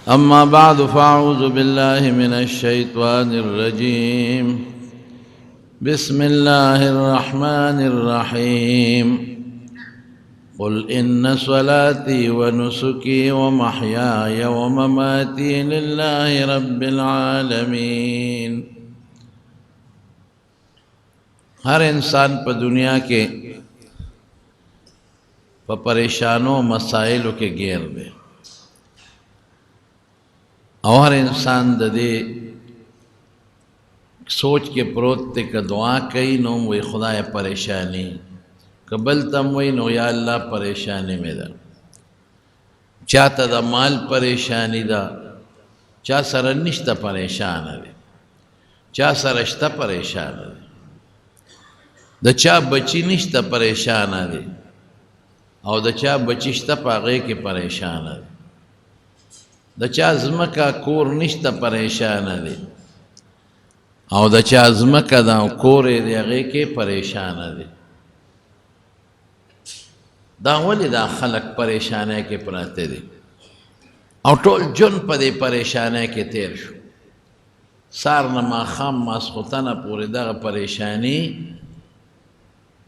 أما بعد، فأعوذ بالله من الشيطان الرجيم. بسم الله الرحمن الرحيم. قل إن صلاتي ونسكي ومحياي ومماتي لله رب العالمين. هر انسان په دنیا کې په پریشانو مسائلو کې گیر دی، او هر انسان د دې سوچ کې پروت دی، که دعا کوي نو وایي خدای پریشانی، که بل ته هم وایي نو یا الله پریشانی مې ده. چاته د مال پریشانی ده، چا سره نشته پریشانه دی، چا سره شته پریشانه دی، د چا بچی نشته پریشانه دی، او د چا بچی شته په هغې کې پریشانه دی، د چا ځمکه کور نشته پریشانه دی، او د چا ځمکه ده او کور یې دی هغې کې پریشانه دی. دا ولې دا خلک پریشانۍ کې پراته دي او ټول ژوند په دې پریشانۍ کې تیر شو؟ سهار نه ماښام ماسخوتنه پورې دغه پریشانی،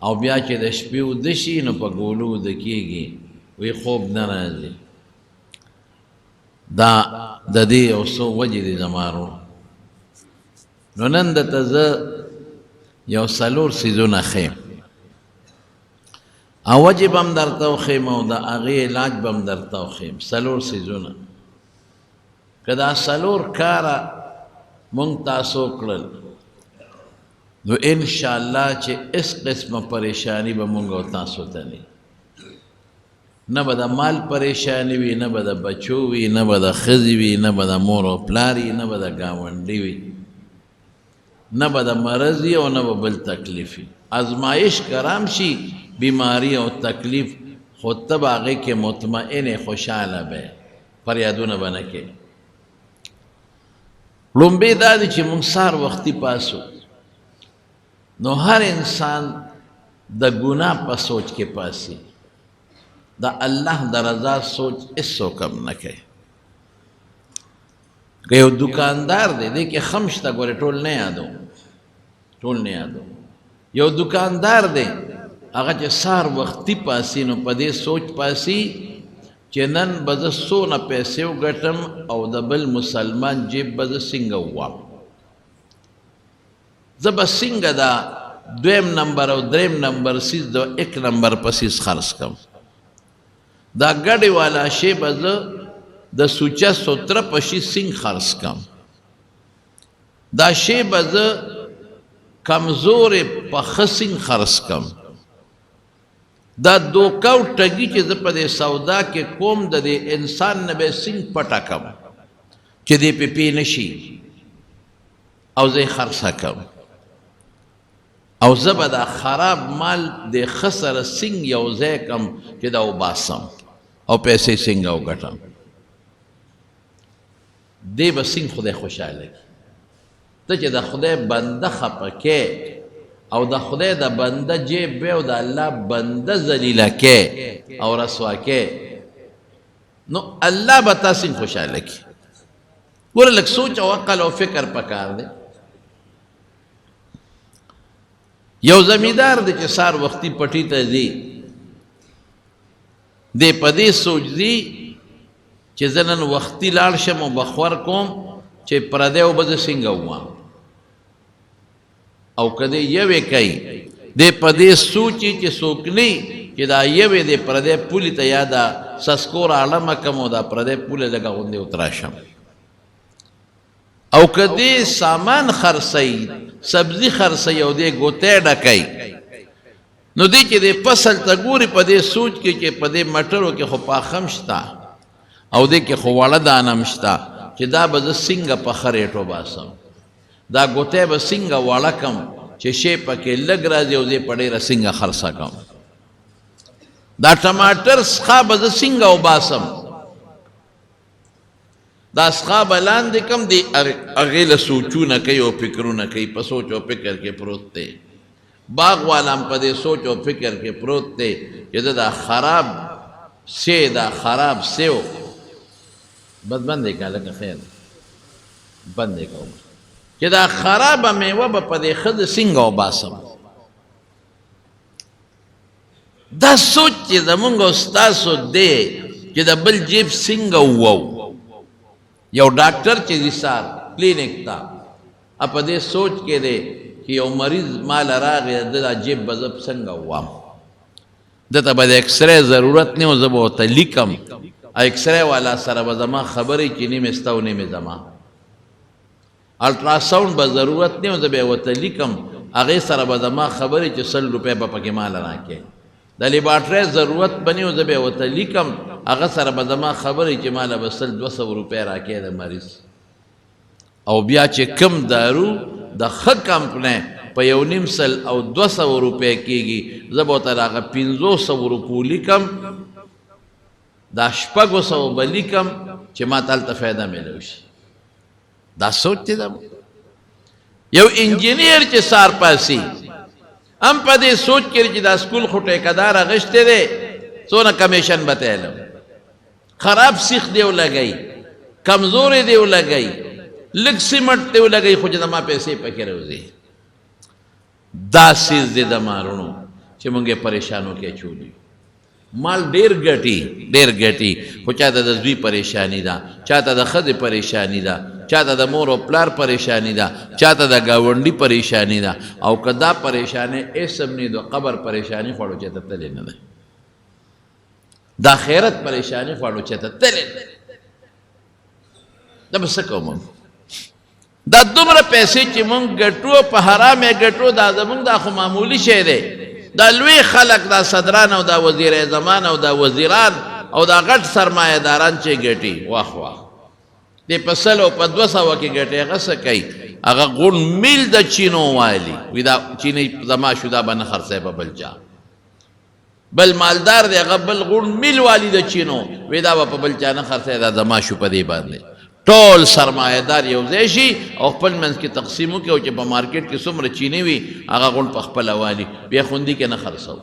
او بیا چې د شپې وده شي نو په ګولو وده کېږي، وی خوب نه راځي. دا د دې یو څو وجې دي زما وروڼو. نو نن درته زه یو څلور څیزونه ښیم، او وجې به هم درته وښیم او د هغې علاج به هم درته وښیم. څلور څیزونه که دا څلور کاره مونږ تاسو کړل نو انشاءالله چې هېڅ قسمه پریشانی به مونږ او تاسو ته نه، نه به د مال پریشانی وي، نه به د بچو وي، نه به د ښځې وي، نه به د مور او پلار وي، نه به د ګاونډي وي، نه به د مرض وي او نه به بل تکلیف وي. ازمایش کرام شي، بیماری او تکلیف، خو ته به هغې کې مطمئن خوشحاله به، فریادونه به نه کوې. لومبی دا دی چې موږ سهار وختي پاسو، نو هر انسان د ګناه په سوچ کې پاسي، د الله د رضا سوچ هېڅوک هم نه کوي. که یو دکاندار دی، دې کې خم شته، ګورې ټول نه یادو، ټول نه یادو. یو دکاندار دی، هغه چې سهار وختي پاسي نو په دې سوچ پاسي چې نن به زه څونه پیسې وګټم او د بل مسلمان جیب به زه څنګه ووام، زه به څنګه دا دویم نمبر او دریم نمبر څیز د ایک نمبر په څیز خرڅ کړم، دا ګډې والا شی به زه د سوچه سوتره په شي څنګه خرڅ کړم، دا شی به زه کمزورې په ښه څنګه خرڅ کړم، دا دوکه او ټګي چې زه په دې سودا کې کوم د دې انسان نه به څنګه پټه کړم چې دې پې پې نه شي او زه یې خرڅه کړم، او زه به دا خراب مال د ښه سره څنګه یو ځای کړم چې دا وباسم او پیسې څنګه وګټم، دې به څنګه خدای خوشحاله کړي. ته چې د خدای بنده خفه کې او د خدای د بنده جیب به او د الله بنده ذلیله کې او رسوا کې، نو الله به تاسو خوشحاله کړي. ګوره لږ سوچ او عقل او فکر پکار دی. یو زمیندار دی چې سهار وختي پټي ته ځي، دی په دې سوچ ځي چې زه نن وختي لاړ شم او بخور کوم چې پردی اوبه زه څنګه ووام، او که دی یوې کوي دی په دې سوچ چې څوک نه چې دا یوې دی پردی پولې ته یا دا سسکو راړمه کړم او دا پردی پوله لږه غوندې وتراشم، او که دی سامان خرڅوي، سبزي خرڅوي او دی ګوتی ډکوي، نو دی چې دی فصل ته ګوري په دې سوچ کې چې په دې مټرو کې خو پاخه هم شته او دې کې خو وړه دانه هم شته چې دا به زه څنګه په ښه ریټ وباسم، دا ګوتی به څنګه وړه کړم چې شی پکې لږ راځي او زه یې په ډېره څنګه خرڅه کړم، دا ټماټر څخه به زه څنګه وباسم، دا څخه به لاندې کړم. دی هغې له سوچونه کوي او فکرونه کوي، په سوچ او فکر کې پروت دی. باغ والا هم په دې سوچ او فکر کې پروت دی چې زه دا خراب سې، دا خراب سیو بس بند یې کړه لکه خیر بند یې کوم چې دا خرابه میوه به په دې ښځې څنګه وباسم. دا سوچ چې زمونږ او ستاسو دی چې د بل جیب څنګه ووو. یو ډاکټر چې ځي سار کلینیک ته، په دې سوچ کې دی چې یو مریض مال راغی، د ده دا جیب به زه څنګه ووام، ده ته به د اکسرې ضرورت نه و، زه به ورته لیکم، اکسرې والا سره به زما خبرې چې نیمې ستا او نیمې زما، الټراساونډ به ضرورت نه و، زه به یې ورته لیکم، هغې سره به زما خبرې چې 100 روپۍ به پکې ماله راکړې، د لیبارټرۍ ضرورت به نه و، زه به یې ورته لیکم، هغه سره به زما خبرې چې ماله به 100 200 روپۍ راکړې د مریض. او بیا چې کم دارو د ښه کمپنۍ په 150 او 200 روپۍ کېږي، زه به ورته د هغه 500 روپو لیکم، دا 600 به لیکم چې ما ته هلته فایده میلاو شي. دا سوچ دی. یو انجینیر چې سار پاسي هم په دې سوچ کې چې دا سکول خو ټیکهدار اخیستی دی، څونه کمیشن به ته خراب سیخ دی ولګوي، کمزوری دی ولګوي، لږ سیمټ دی ولګوي، خو چې زما پیسې پکې راوځي. دا څیز دی د مارونو چې مونږ یې پریشانو کې اچولي. مال ډیر ګټي، ډیر ګټي، خو چاته د زوی پریشانی ده، چاته د ښځې پریشانی ده، چاته د مور او پلار پریشانی ده، چاته د ګاونډي پریشانی ده. او که دا پریشانی هېڅ هم نه د قبر پریشانی خواړو چاته تللی نه ده، د آخرت پریشانی خواړو چاته تللی نه ده. دا به څه کوو؟ دا دومره پیسې چې مونږ ګټو په حرام یې ګټو، دا زمونږ دا خو معمولي شی دی. دا لوی خلک، دا صدران او دا وزیر اعظمان او دا وزیران او دا غټ سرمایه داران چې ګټي، واخ واخ دی په 100 او په 200 کې ګټي، هغه څه کوي؟ هغه غون میل د چینو والي وي، دا چینی زما شو، دا به نه خرڅوي په بل چا. بل مالدار دی، هغه بل غون میل والي د چینو وي، دا به په بل چا نه خرڅوي، دا زما شو. په دې باندې ټول سرمایه دار یو ځای شي او خپل منځ کې تقسیم وکړي، او چې په مارکیټ کې څومره چینی وي هغه غون په خپله والي، بیا خوندي کې نه خرڅوو.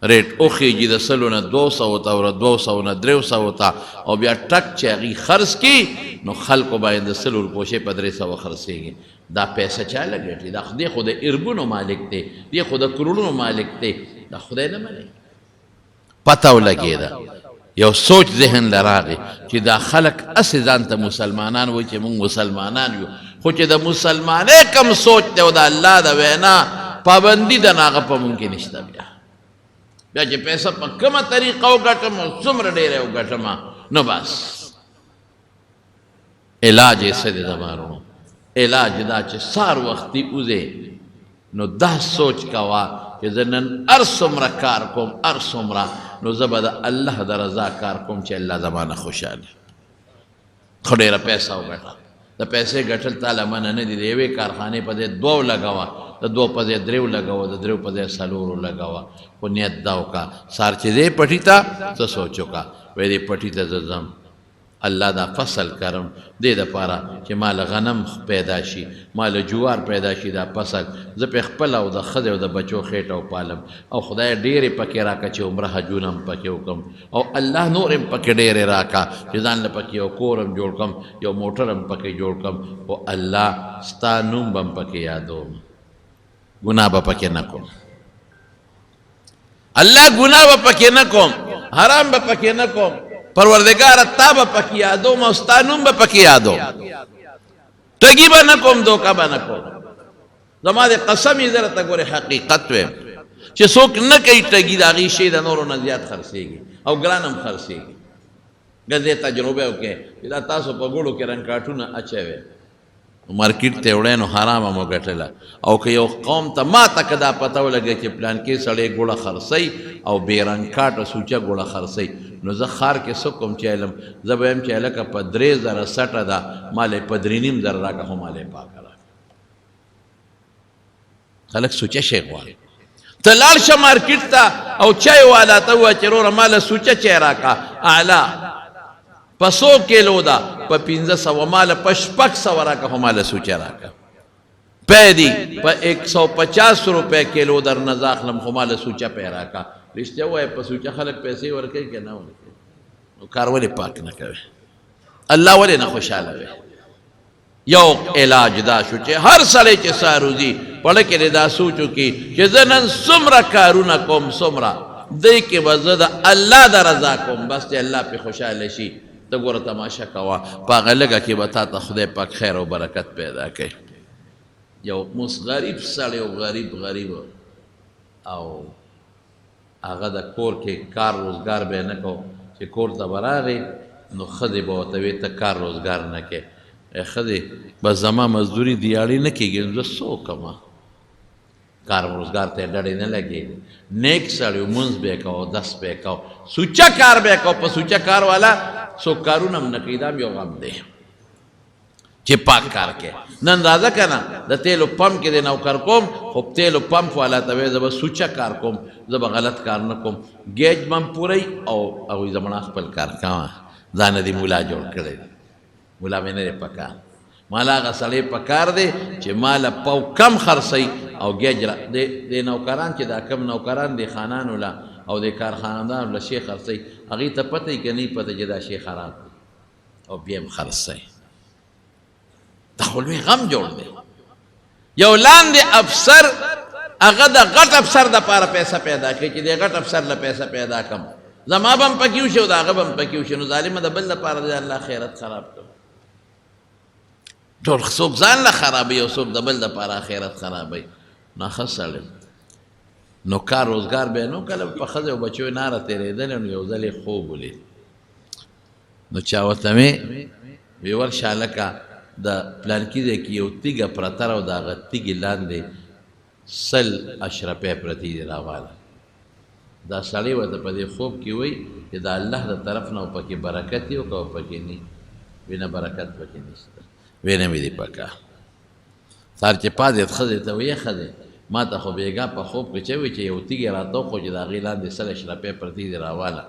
ریټ وخېږي د 100 نه 200 ته او د 200 نه 300 ته، او بیا ټک چې هغوی خرڅ کړي نو خلکو باندې د 100 روپو شی په 300 خرڅېږي. دا پیسې چا له ګټي؟ دا خدای خو د اربونو مالک دی، دی خو د کروړونو مالک دی، دا خدای نه مني. پته ولګېده، یو سوچ ذهن له راغی چې دا خلک هسې ځان ته مسلمانان وایي چې موږ مسلمانان یو، خو چې د مسلمانۍ کوم سوچ دی او د الله د وینا پابندي ده، نو هغه په موږ کې نشته. بیا چې پیسه په کومه طریقه وګټم او څومره ډېره وګټم، نو بس علاج یې څه دی زما وروڼو؟ علاج دا چې سهار وختي وځې، نو دا سوچ کوه چې زه نن هر څومره کار کوم، هر څومره، نو زه به د الله د رضا کار کوم چې الله زما نه خوشحاله. خو ډېره پیسه وګټه، د پیسې ګټل تا له منع نه دي. د یوې کارخانې په ځای دوه ولګوه، د دوو په ځای درې ولګوه، د دریو په ځای څلور ولګوه، خو نیت دا وکړه سهار چې ځې پټي ته څه سوچ وکړه، وایي دې پټي ته زه ځم، الله دا فصل کرم دې دپاره چې ما له غنم پیدا شي، ما له جوار پیدا شي، دا فصل زه پې خپله او د ښځې او د بچو خېټه وپالم، او خدای ډېرې پکې راکړه چې عمره حجونه هم پکې وکړم، او الله نور هم پکې ډېرې راکړه چې ځان له پکې یو کور هم جوړ کړم، یو موټر هم پکې جوړ کړم، خو الله ستا نوم به هم پکې یادوم، ګناه به پکې نه کوم، الله ګناه به پکې نه کوم، حرام به پکې نه کوم، پروردګاره تا به پکې یادوم او ستا نوم به پکې یادوم، ټګي به نه کوم، دوکه به نه کوم. زما د قسم یې زه درته ګورې حقیقت وایم چې څوک نه کوي ټګي، د هغې شی د نورو نه زیات خرڅېږي او ګران هم خرڅېږي. ګزې تجربه وکړئ چې دا تاسو په ګوړو کې رنګکاټونه اچوئ، مارکیټ ته وړی نو حرامه مو ګټله. او که یو قوم ته ما ته که دا پته ولګي چې پلانکې سړی ګوړه خرڅوي او بې رنګکاټه سوچه ګوړه خرڅوي، نو زه ښار کې څه کوم چې علم زه به وایم چې هلکه په 3000 سټه ده، ما له یې په 3500 راکړه، خو ما له یې پاکه راکړه. خلک سوچه شی غواړي. ته لاړ شه مارکیټ ته او چای والا ته ووایه چې وروره ما له سوچه چای راکړه، اعلی په څو کیلو ده، په 500، ما له په 600 راکړه، خو ما له سوچه راکړه. پی دی په 150 روپۍ کیلو درنه زه اخلم، خو ما له سوچه پی راکړه. رښتیا ووایه، په سوچه خلک پیسې ورکوي که نه ورکوي؟ نو کار ولې پاک نه کوي؟ الله ولې نه خوشاله وي؟ یو علاج دا شو چې هر سړی چې سهار وځي په زړه کې دې دا سوچ وکړي چې زه نن څومره کارونه کوم، څومره دی کې به زه د الله د رضا کوم، بس چې الله پرې خوشحاله شي. ته ګوره تماشه کوه، په هغه لږه کې به تا ته خدای پاک خیر او برکت پیدا کوي. یو موس غریب سړی و، غریب غریب، او هغه د کور کې کار روزګار به یې نه کو. چې کور ته به راغی نو ښځې به ورته وې ته کار روزګار نه کوې. ای ښځې، بس زما مزدوري دیاړي نه کېږي، نو زه څه وکړم؟ کار روزګار ته یې ډډې نه لګېدې. نیک سړی و، لمونځ به یې کوه، اودس به یې کوه، سوچه کار به یې کوه. په سوچه کار والا څوک کارونه هم نه کوي، دا هم یو غم دی چې پاک کار کې. نن راځه که نه د تیلو پمپ کې د نوکر کوم، خو تیلو پمپ والا ته وایي زه به سوچه کار کوم، زه به غلط کار نه کوم، ګیج به هم پوره او هغوی زموږ خپل کار کوه. ځانه دې مولا جوړ کړی دی، مولا مې نه دی پکار. مالا هغه سړی پکار دی چې ماله پاو کم خرڅوي او ګیج را د نوکران چې دا کم نوکران دی خانانو له او د کارخانهدارو له شی خرڅوي، هغوی ته پته وي که نه پته چې دا شی خراب دی او بیا هم خرڅوي. دا خو لوی غم جوړ دی. یو لاندې افسر هغه د غټ افسر دپاره پیسه پیدا کوي چې د غټ افسر له پیسه پیدا کړم، زما به هم پکې وشي او د هغه به هم پکې وشي. نو ظالمه د بل دپاره دی الله خیرت خراب کړ. ټول څوک ځان له خرابوي او څوک د بل دپاره آخرت خرابوي. نو ښه سړی نو کار روزګار به نو کله په ښځې او بچیو ناره تېرېدلې. نو یو ځل یې خوب ولید، نو چا ورته وې وی ورشه هلکه د پلانکي ځای کې یو تیږه پرته ده او د هغه تیږې لاندې 100 اشرپۍ پرتې دي، راواله. دا سړی ورته په دې خوب کې وایي چې د الله د طرف نه پکې برکت وي او که پکې نه وي؟ نه، برکت پکې نشته. وی نه مې دي پکار. سهار چې پاڅېد ښځې ته وایي ښځې ما ته خو بېګا په خوب کې چا وي چې یو تیږې راته وښو چې د هغې لاندې 100 اشرپۍ پرتې دي، راواله.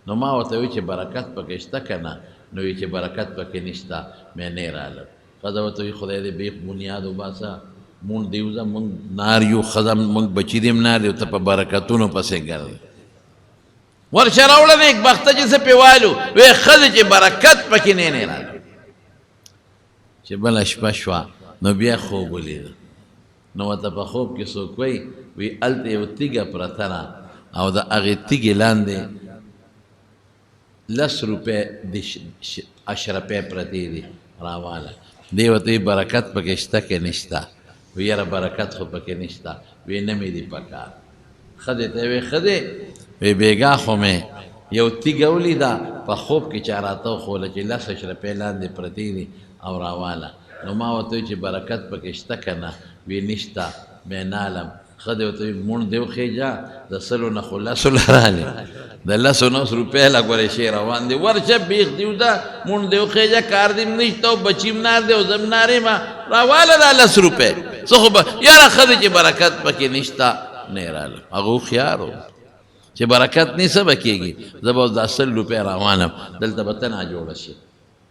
نو ما ورته وویل چې برکت پکې شته که نه؟ نو وی چې برکت پکې نشته، مې نه رالم. ښځه ورته وایي خدای دې بېخ بنیاد وباسه، مونږ دې وځه، مونږ نار یو، ښځه مونږ بچي دې هم نار یو، ته په برکتونو پسې ګرځې. ورشه راوړه نېکبخته چې څه پې والو. وی ښځې چې برکت پکې نه نه رالم. چې بله شپه شوه نو بیا خوب ولید، نو ورته په خوب کې څوک وایي وی هلته یو تیږه پرته ده او د هغې تیږې لاندې 10 روپۍ اشرپۍ پرتې دي، راواله. دی ورته وایي برکت پکې شته که نشته؟ وی یاره برکت خو پکې نشته. وی نه مې دي پکار. ښځې ته وی ښځې وی بېګا خو مې یو تیږه ولیده په خوب کې چا راته وښوله چې 10 اشرپۍ لاندې پرتې دي او راواله. نو ما ورته وویل چې برکت پکې شته که نه؟ وی نشته، مې نالم. ښځې ورته وویل مونږ دې وخېژه، د 100 نه خو 10 له رالې، د 10 نه اوس روپۍ له ګورې شی روان دی، ورشه بېخ دې وځه، مونږ دې وخېژه، کار دې هم نشته او بچي هم نار دی او زه هم نار یم، راواله دا 10 روپۍ. څه خو به یاره ښځې چې برکت پکې نشته نه یې رالم. هغه هوښیار و چې برکت نه څه به کېږي، زه به اوس دا 100 روپۍ روانم، دلته به ته ناجوړه شې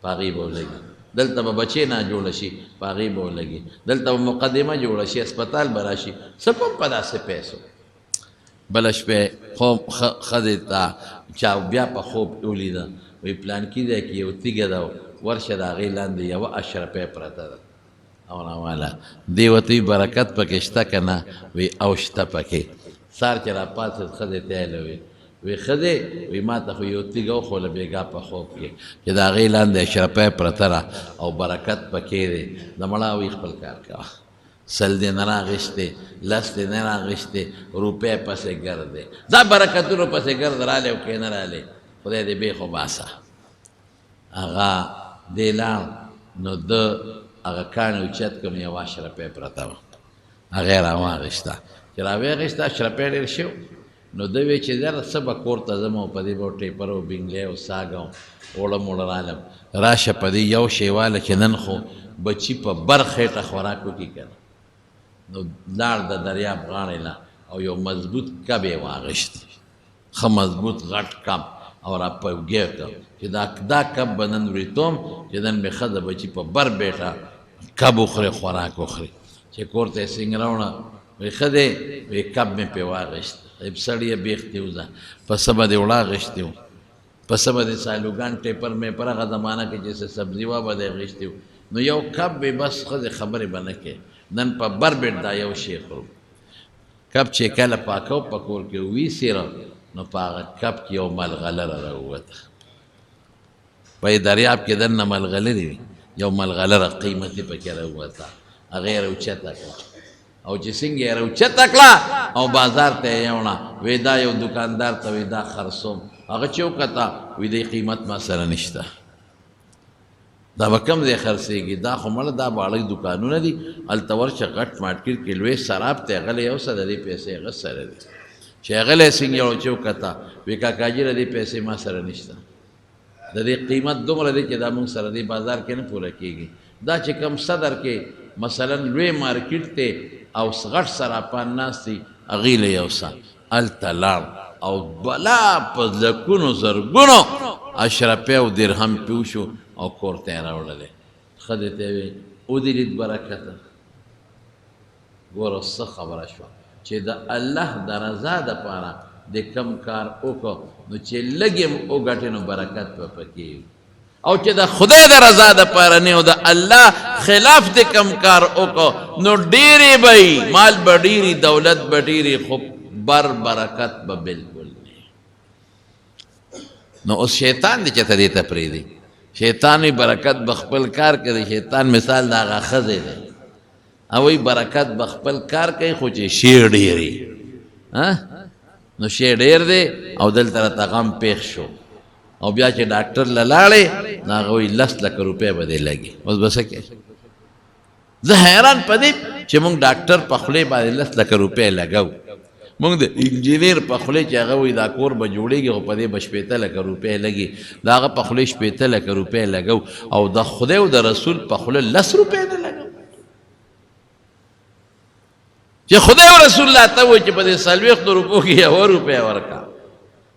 په هغې به ولګي، دلته به بچې ناجوړه شي په هغې به ولګي، دلته به مقدمه جوړه شي، هسپتال به راشي، څه کوم په داسې پیسو. بله شپه خوب ښځې ته چا بیا په خوب کې ولیده، وایي پلانکي ځای کې یو تیږه ده، ورشه د هغې لاندې یوه اشرپۍ پرته ده او راواله. دی ورته وایي برکت پکې شته که نه؟ وایي او شته پکې. سهار چې راپاڅېد ښځې ته یې وویل، وی ښځې وی ما ته خو یو تیږه وښوله بېګا په خوب کې چې د هغې لاندې اشرپۍ پرته ده او برکت پکې دی، د مړاوي خپل کار کوه، 100 دې نه راغېستې، 10 دې نه راغېستې، روپۍ پسې ګرځې، دا برکتونو پسې ګرځ، رالی او که نه رالی خدای دې بېخ وباسه. هغه دی لاړ، نو ده هغه کاڼی اوچت کړ، نو یوه اشرپۍ پرته وه، هغه یې راواخیسته. چې راویې اشرپۍ ډېر شو، نو ده وی چې یاره څه به کور ته ځم او په دې به ټیپر او بنګلی او ساګ او اوړه موړه رالم، راشه په دې یو شی واله چې نن خو بچي په بر خېټه خوراک وکړي که نه. نو لاړ د دریاب غاړې له او یو مضبوط کب یې واخیست، ښه مضبوط غټ کب، او را په اوږه کړ چې دا کب به نن وریتوم چې نن مې ښځه بچي په بر بېټه کب وخوري، خوراک وخوري. چې کور ته یې څنګه راوړه، وایي ښه دی، وایي کب مې پرې واخیست. صاحب سړیه بېخ دې وځه، په څه به دې وړه اخیستی و؟ په څه به د سالوګان ټیپر مې پر هغه زمانه کې چې څه سبزي وه به دی اخیستې. نو یو کپ به بس ښځې خبرې به نه کوي. نن په بربېټ دا یو شی خورو. کپ چې کله پاکو په کور کې ویسیره، نو په هغه کپ کې یو ملغلره راووته. په دریاب کې دننه ملغلرې وي، یو ملغلره قیمتي پکې راووته. هغه یې راوچته کړه، او چې څنګه یې راوچته کړه او بازار ته یې یوړه، وی دا یو دکاندار ته وی دا خرڅوم. هغه چې وکته وی دې قیمت ما سره نشته، دا به کوم ځای خرڅېږي؟ دا خو مړه دا باړۍ دوکانونه دي، هلته ورشه غټ مارکیټ کې لوی سراب دی، هغه له یو څه د دې پیسې هغه سره دي. چې هغه له څنګه یو چې وکته وی کاکاجي د دې پیسې ما سره نشته، د دې قیمت دومره دی چې دا موږ سره دې بازار کې نه پوره کېږي. دا چې کوم صدر کې مثلا لوی مارکیټ دی او غټ سراپان ناست دي، هغې له یو څه هلته لاړ او بلا په لکونو زرګونو اشرفې او درهم پې وشو او کور ته یې راوړلې. ښځې ته یې ویل ودې لید برکته، ګوره څه خبره شوه چې د الله د رضا دپاره د کم کار وکړو، نو چې لږ یې هم وګټې نو برکت به پکې وي، او چې د خدای د رضا دپاره نه او د الله خلاف د کم کار وکړو نو ډېرې به وي، مال به ډېري، دولت به ډېري، خو بر برکت به بالکل نه. نو اوس شیطان دی چې ته دې ته پرېږدي. شیطان وي برکت به خپل کار کوي. شیطان مثال د هغه ښځې دی، او وایي برکت به خپل کار کوي خو چې شی ډېري، نو شی ډېر دی او دلته راته غم پېښ شو، او بیا چې ډاکټر له لاړې نو هغه وایي 10 لکه روپۍ به دې لګي. اوس به څه کوې؟ زه حیران په دې چې موږ ډاکټر په خولې باندې 10 لکه روپۍ لګوو، موږ د انجینر په خولې چې هغه وایي دا کور به جوړېږي خو په دې به 60 لکه روپۍ لګي، د هغه په خولې 60 لکه روپۍ لګوو، او د خدای او د رسول په خوله 10 روپۍ نه لګوو. چې خدای او رسول الله ته وایي چې په دې 40 روپو کې 1 روپۍ ورکړه،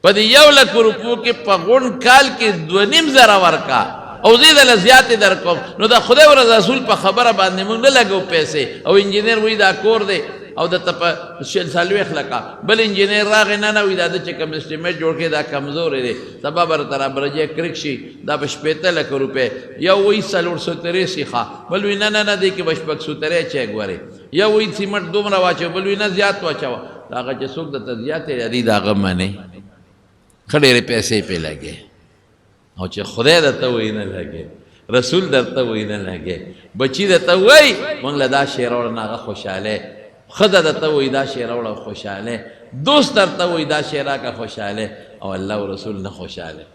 په دې 1 لک روپو کې په غونډ کال کې 2,500 ورکړه او زه یې درله زیاتې در کوم، نو د خدای او رسول په خبره باندې موږ نه لګوو پیسې. او انجینر وایي دا کور دی او درته په 40 لکه، بل انجینر راغی نه نه وایي دا ده چې کوم اسټیمیټ جوړ کړی دا کمزوری دی، سبا به راته رابرجی کرک شي، دا به 60 لکه روپۍ. یو وایي 4 سترې سیخه، بل وایي نه نه نه دې کې به 6 سترې چای ګورې، یو وایي سیمټ دومره واچوه، بل وایي نه زیات واچوه. هغه چې څوک درته زیاتې لري د هغه منې، ښه ډېرې پیسې پرې لګې. او چې خدای درته وایي نه لګې، رسول درته وایي نه لګې، بچي درته وایي موږ له دا شی راوړه نو هغه خوشحالی، ښځه درته وایي دا شی راوړه خوشحالی، دوست درته وایي دا شی راکړه خوشحالی، او الله او رسول نه خوشحالی.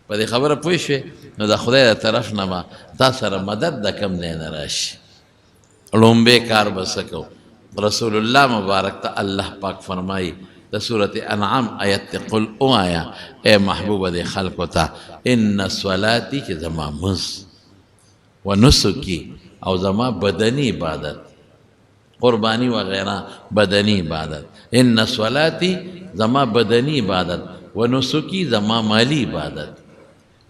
په دې خبره پوه شوې؟ نو د خدای د طرف نه به تا سره مدد د کوم ځای نه راشي. ړومبی کار به څه کوو؟ رسول الله مبارک ته الله پاک فرمایي د سورة انعام آیت ته، قل ووایه ای محبوبه دې خلکو ته، ان صلاتي چې زما مونځ و نسکي او زما بدني عبادت، قرباني وغیره بدني عبادت، ان صلاتي زما بدني عبادت، و نسکي زما مالي عبادت،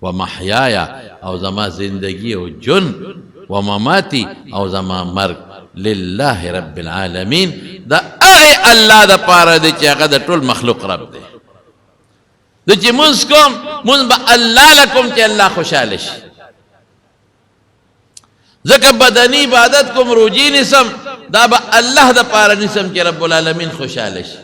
و محیایا او زما زندگی او جون، و مماتی او زما مرګ، لله رب العالمین، د هغې الله دپاره دی چې هغه د ټول مخلوق رب دی. زه چې مونځ کوم، مونځ به الله له کوم چې الله خوشحاله شي، ځکه بدني عبادت کوم، روجې نیسم، دا به الله دپاره نیسم چې رب العالمین خوشحاله شي.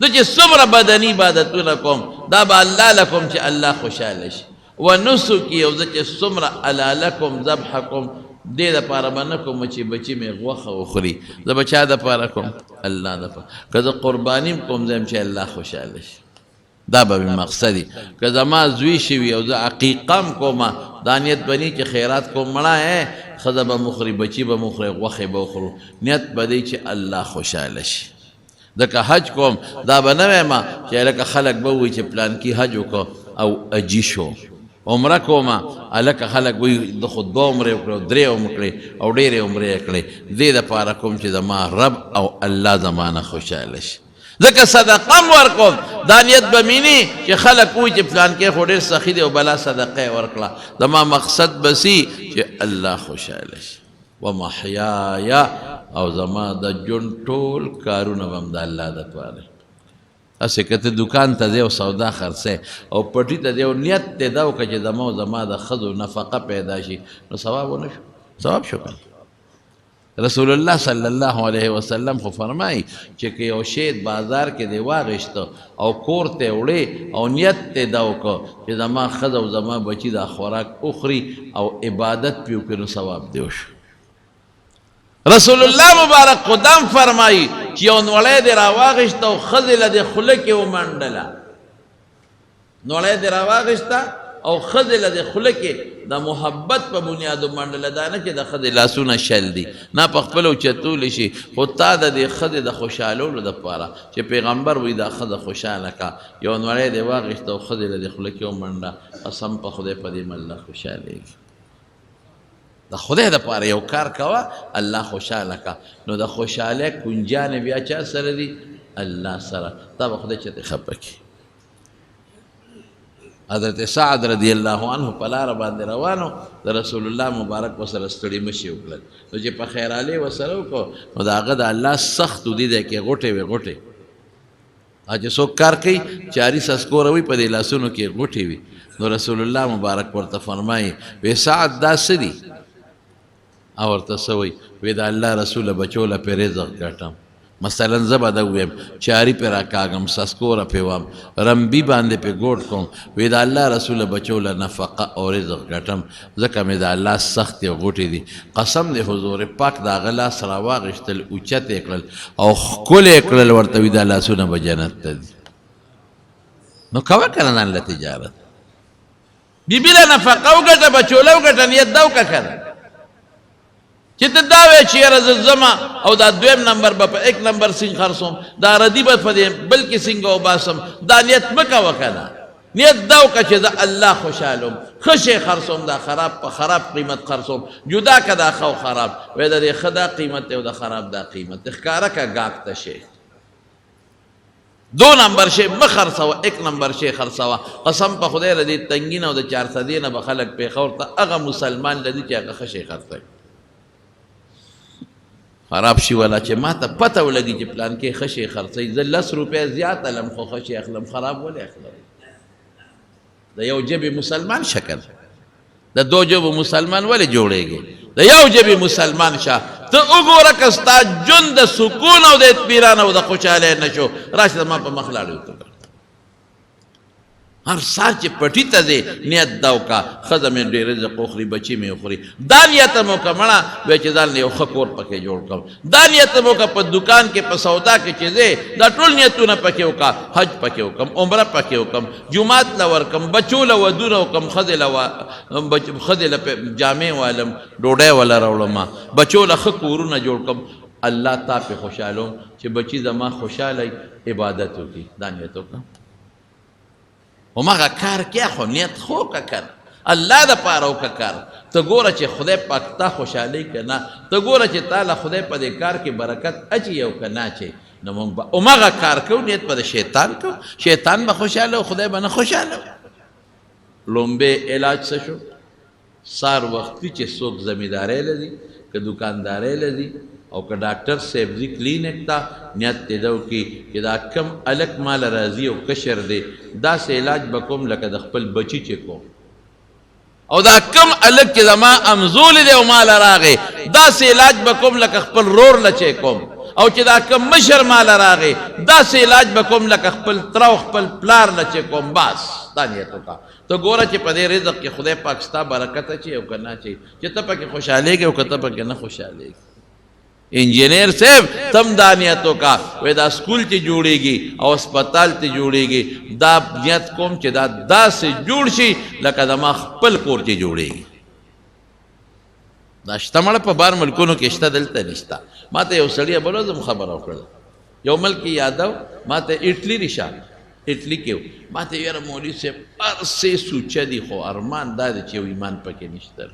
زه چې څومره بدني عبادتونه کوم، دا به الله له کوم چې الله خوشحاله شي. و نسکي، او زه چې څومره حلاله کوم، ذبح کوم، دې دپاره به نه کوم چې بچي مې غوښه وخوري، زه به چا دپاره کوم؟ الله دپاره. که زه قرباني هم کوم، زه هم چې الله خوشحاله شي، دا به مې مقصد وي. که زما زوی شوي او زه عقیقه هم کوم، دا نیت به نه چې خیرات کوم، مړه ښځه به مو خوري، بچي به مو خوري، غوښې به وخورو، نیت به دی چې الله خوشحاله شي. ځکه حج کوم، دا به نه وایم چې هلکه خلک به ووایي چې پلانکي حج وکړو او حجي شو. عمره کوم، هلکه خلک وایي ده خو 2 عمرې وکړې او 3 هم وکړې او ډېرې عمرې یې کړې، دې دپاره کوم چې زما رب او الله زما نه خوشحاله شي. ځکه صدقه هم ورکوم، دا نیت به مې نه چې خلک ووایي چې پلانکی خو ډېر سخي دی او بلا صدقه یې ورکړه، زما مقصد به سي چې الله خوشحاله شي. ومحیایا، او زما د ژوند ټول کارونه به هم د الله دپاره. هسې که ته دوکان ته ځې او سودا خرڅوې او پټي ته ځې او نیت دې دا وکړه چې زما او زما د ښځو نفقه پیدا شي، نو ثواب ونه شو؟ ثواب شو که رسول الله صلی الله علیه وسلم خو فرمایي چې که یو شی بازار کې دی واغېسته او کور ته وړې او نیت دې دا وکړ چې زما ښځه او زما بچي دا خوراک وخوري او عبادت پرې وکړي، نو ثواب دې وشو. رسول الله مبارک خو دا هم فرمایي چې یو نوړی دې راواغېسته او ښځې له دې خوله کې ومنډله، نوړی دې راواغېسته او ښځې له دې خوله کې د محبت په بنیاد ومنډله، دا نه چې د ښځې لاسونه شل دي، نه په خپله اوچتولی شي، خو تا د دې ښځې د خوشحالولو دپاره چې پیغمبر وایي دا ښځه خوشحاله که، یو نوړی دې واغېسته او ښځې له دې خوله کې ومنډه، قسم په خدای په دې الله خوشحالېږي. د خدای دپاره یو کار کوه، الله خوشحاله که، نو د خوشحالۍ کنجانې بیا چا سره دي؟ الله سره. تا به خدای چېرته خفه کړي. حضرت سعد رضی الله عنه په لاره باندې روانو، د رسول الله مبارک ورسره ستړي مشي وکړل، نو چې په خیرالې ورسره وکړو، نو د هغه د الله سختو دي دی کې غوټې وې، غوټې چې څوک کار کوي چاري سسکوره وي، په دې لاسونو کې غوټې وي. نو رسول الله مبارک ورته فرمایي، وی سعد دا څه دي؟ او ورته څه وایي؟ وی د الله رسوله بچو له پرې رزق ګټم، مثلا زه به دا ووایم چاري پرې راکاږم، سسکوره پرې وم، رمبي باندې پرې ګوټ کوم، وی د الله رسوله بچو له نفقه او رزق ګټم، ځکه مې د الله سختې غوټې دي. قسم دی حضور پاک د هغه لاس راواغېستل، اوچت یې کړل او ښکلی یې کړل، ورته وی دا لاسونه به جنت ته ځي. نو کوه که نه ځان له تجارت، بیبي له نفقه وګټه، بچو له وګټه، نیت دا وکړه که نه چې ته دا وایې چې یاره زه ځم او دا دویم نمبر به په ایک نمبر سینګ خرڅوم، دا ردي به په دې بل کې څنګه وباسم، دا نیت مه کوه که نه. نیت دا وکړه چې زه الله خوشحالوم، ښه شی خرڅوم، دا خراب په خراب قیمت خرڅوم، جدا که دا ښه او خراب، وایي د دې ښه دا قیمت دی او د خراب دا قیمت دی، ښکاره که ګاک ته شی. دو نمبر شی مه خرڅوه، ایک نمبر شی خرڅوه. قسم په خدای له دې تنګي نه او د چارسدې نه به خلک پېښور ته هغه مسلمان لري چې هغه ښه شی خرڅوي، خراب شي ولا چې ما ته پته ولګي چې پلان کې ښه شی خرڅوي، زه لس روپۍ زیات الم خو ښه شی اخلم، خراب ولې اخلم؟ د یو ژبې مسلمان شکل د دو ژبو مسلمان ولې جوړېږي؟ د یو ژبې مسلمان شه، ته وګوره که ستا ژوند د سکون او د اطمینان او د خوشحالۍ نه شو، راشه زما په مخ لاړې وکړه. هر سهار چې پټي ته ځې نیت دا وکړه، ښځه مې ډېر رزق وخوري، بچي مې وخوري، دا نیت هم وکړه مړه وایي چې ځان له یو ښه کور پکې جوړ کړم، دا نیت هم وکړه په دوکان کې په سودا کې چې ځې دا ټول نیتونه پکې وکړه، حج پکې وکړم، عمره پکې وکړم، جومات له ورکم، بچو له ودونه وکم، ښځې له ښځې له جامې والم، ډوډۍ وله راوړم، بچو له ښه کورونه جوړ کړم، الله تا پې خوشحالوم چې بچي زما خوشحاله عبادت وکړي، دا نیت وکړه. هماغه کار کې خو نیت خو وکړه که نه، الله دپاره وکړه کار، ته ګوره چې خدای پاک تا خوشحالوي که نه، ته ګوره چې تا له خدای په دې کار کې برکت اچي او که نه اچي. نو موږ به هماغه کار کوو، نیت به د شیطان کوو، شیطان به خوشحاله او خدای به نه خوشحاله. لومبی علاج څه شو؟ سهار وختي چې څوک زمیندارۍ له ځي، که دوکاندارۍ له ځي او که ډاکټر صاحب ځي کلینیک ته، نیت دې دا وکړي چې دا کم هلک ماله راځي او کشر دی، داسې علاج به کوم لکه د خپل بچي چې کوم، او دا کم هلک چې زما امزولی دی او ماله راغی، داسې علاج به کوم لکه خپل رور له چې کوم، او چې دا کم مشر ماله راغی، داسې علاج به کوم لکه خپل تره او خپل پلار له چې کوم. بس دا نیت وکړه، ته ګوره چې په دې رزق کې خدای پاک ستا برکت اچوي او که نه اچوي، چې ته پکې خوشحالېږې او که ته پکې نه خوشحالېږې. انجینر صاحب تم دا نیت وکړه، وایي دا سکول چې جوړېږي او هسپتال چې جوړېږي، دا نیت کوم چې دا داسې جوړ شي لکه د ما خپل کور چې جوړېږي. دا شته مړه په بار ملکونو کې شته، دلته نشته. ما ته یو سړي بل ورځ هم خبره وکړله، یو ملک کې یادو، ما ته اټلي رشه، اټلي کې، ما ته یاره مولوي صاحب هر څه سوچه دي، خو ارمان دا دی چې یو ایمان پکې نشته،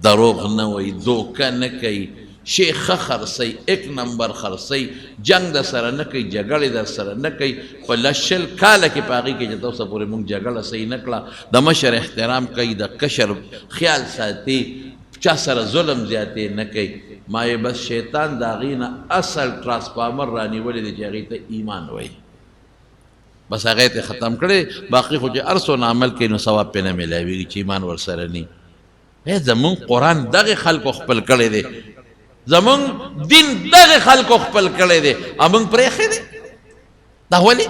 دروغ نه وایي، دوکه نه کوي، شی ښه خرڅوي، ایک نمبر خرڅوي، جنګ در سره نه کوي، جګړې در سره نه کوي. په لس شل کاله کې په هغې کې چې تر اوسه پورې موږ جګړه صحیح نه کړه، د مشر احترام کوي، د کشر خیال ساتي، چا سره ظلم زیاتی نه کوي. ما یې بس شیطان د هغې نه اصل ترانسفارمر رانیولی دی چې هغې ته ایمان وایي. بس هغه ته ختم کړي، باقي خو چې هر څونه عمل کوي نو ثواب پې نه میلاویږي چې ایمان ورسره نی. زمونږ قرآن دغه خلکو خپل کړی دی، زمونږ دین دغه خلکو خپل کړی دی، مونږ پرېښی دی. دا ولې؟